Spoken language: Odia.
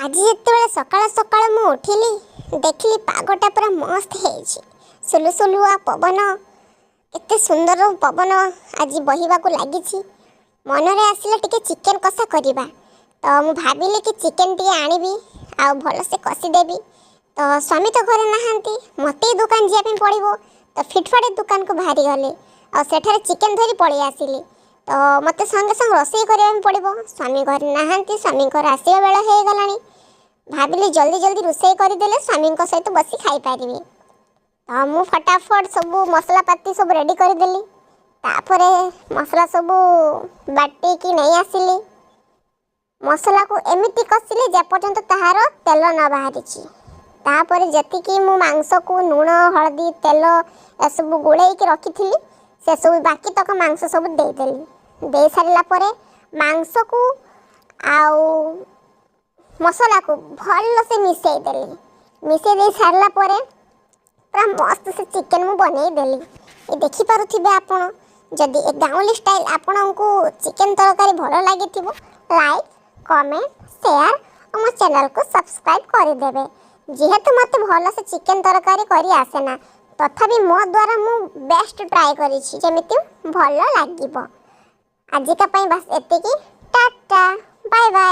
ଆଜି ଯେତେବେଳେ ସକାଳ ସକାଳ ମୁଁ ଉଠିଲି, ଦେଖିଲି ପାଗଟା ପୁରା ମସ୍ତ ହେଇଛି। ସୁଲୁସୁଲୁଆ ପବନ, କେତେ ସୁନ୍ଦର ପବନ ଆଜି ବହିବାକୁ ଲାଗିଛି। ମନରେ ଆସିଲା, ଟିକେ ଚିକେନ୍ କଷା କରିବା। ତ ମୁଁ ଭାବିଲି କି ଚିକେନ୍ ଟିକେ ଆଣିବି ଆଉ ଭଲସେ କଷିଦେବି। ତ ସ୍ୱାମୀ ତ ଘରେ ନାହାନ୍ତି, ମୋତେ ହିଁ ଦୋକାନ ଯିବା ପାଇଁ ପଡ଼ିବ। ତ ଫିଟଫାଟ ଦୋକାନକୁ ବାହାରିଗଲି ଆଉ ସେଠାରେ ଚିକେନ୍ ଧରି ପଳେଇ ଆସିଲି। ତ ମୋତେ ସଙ୍ଗେ ସଙ୍ଗେ ରୋଷେଇ କରିବା ପାଇଁ ପଡ଼ିବ। ସ୍ୱାମୀ ଘରେ ନାହାନ୍ତି, ସ୍ୱାମୀଙ୍କର ଆସିବା ବେଳ ହେଇଗଲାଣି। ଭାବିଲି, ଜଲ୍ଦି ଜଲ୍ଦି ରୋଷେଇ କରିଦେଲେ ସ୍ୱାମୀଙ୍କ ସହିତ ବସି ଖାଇପାରିବି। ତ ମୁଁ ଫଟାଫଟ ସବୁ ମସଲା ପାତି ସବୁ ରେଡ଼ି କରିଦେଲି। ତାପରେ ମସଲା ସବୁ ବାଟିକି ନେଇ ଆସିଲି। ମସଲାକୁ ଏମିତି କଷିଲି, ଯେପର୍ଯ୍ୟନ୍ତ ତାହାର ତେଲ ନ ବାହାରିଛି। ତାପରେ ଯେତିକି ମୁଁ ମାଂସକୁ ଲୁଣ, ହଳଦୀ, ତେଲ ଏସବୁ ଗୋଳେଇକି ରଖିଥିଲି, ସେସବୁ ବାକି ତକ ମାଂସ ସବୁ ଦେଇଦେଲି। ଦେଇ ସାରିଲା ପରେ ମାଂସକୁ ଆଉ ମସଲାକୁ ଭଲସେ ମିଶାଇ ଦେଲି। ମିଶାଇ ଦେଇ ସାରିଲା ପରେ ପୁରା ମସ୍ତ ସେ ଚିକେନ୍ ମୁଁ ବନେଇ ଦେଲି। ଏ ଦେଖିପାରୁଥିବେ ଆପଣ। ଯଦି ଏ ଗାଉଁଲି ଷ୍ଟାଇଲ୍ ଆପଣଙ୍କୁ ଚିକେନ୍ ତରକାରୀ ଭଲ ଲାଗିଥିବ, ଲାଇକ୍, କମେଣ୍ଟ, ସେୟାର ଓ ମୋ ଚ୍ୟାନେଲକୁ ସବସ୍କ୍ରାଇବ୍ କରିଦେବେ। ଯେହେତୁ ମୋତେ ଭଲସେ ଚିକେନ୍ ତରକାରୀ କରି ଆସେ ନା, ତଥାପି ମୋ ଦ୍ୱାରା ମୁଁ ବେଷ୍ଟ ଟ୍ରାଏ କରିଛି, ଯେମିତି ଭଲ ଲାଗିବ। ଆଜିକା ପାଇଁ ବାସ୍ ଏତିକି। Tata, bye bye.